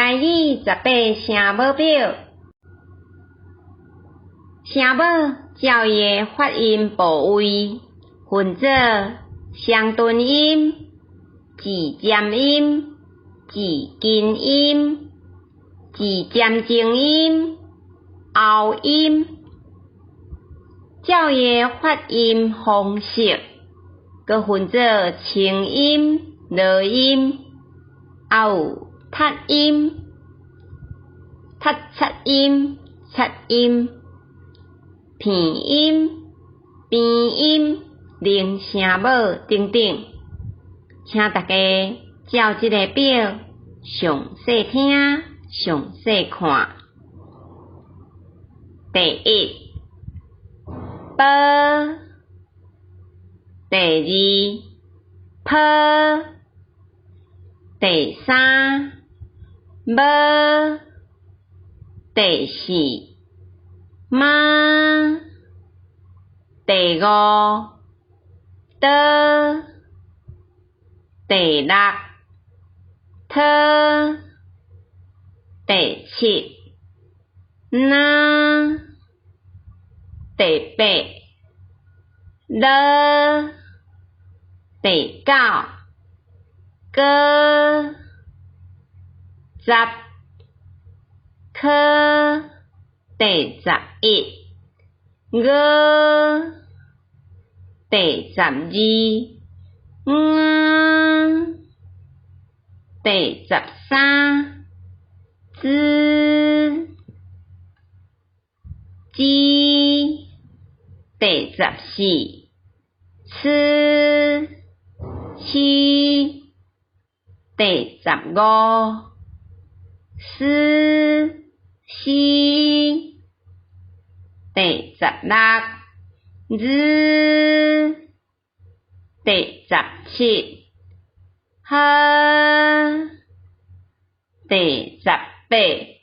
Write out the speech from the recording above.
台語十八聲母表，聲母照伊的發音部位分做雙唇音、舌尖音、舌根音、舌尖前音、喉音。照伊的發音方式，閣分做清音、濁音，猶有踢音、踢擦音、擦音、鼻音、邊音、零聲母等等。請大家照這个表詳細聽、詳細看。第一，ㄅ；第二，ㄆ；第三，ㄇ；第四，ㄇ；第五，ㄉ；第六，ㄊ；第七，ㄋ；第八，ㄌ；第九，ㄍ；十，ㄎ；第十一，ㄍ；第十二，ㄤ；第十三，ㄤ、ㄐ；第十四，ㄘ、ㄑ；第十五，ㄕ、ㄕ；第十六，ㄓ；第十七，ㄏ；第十八。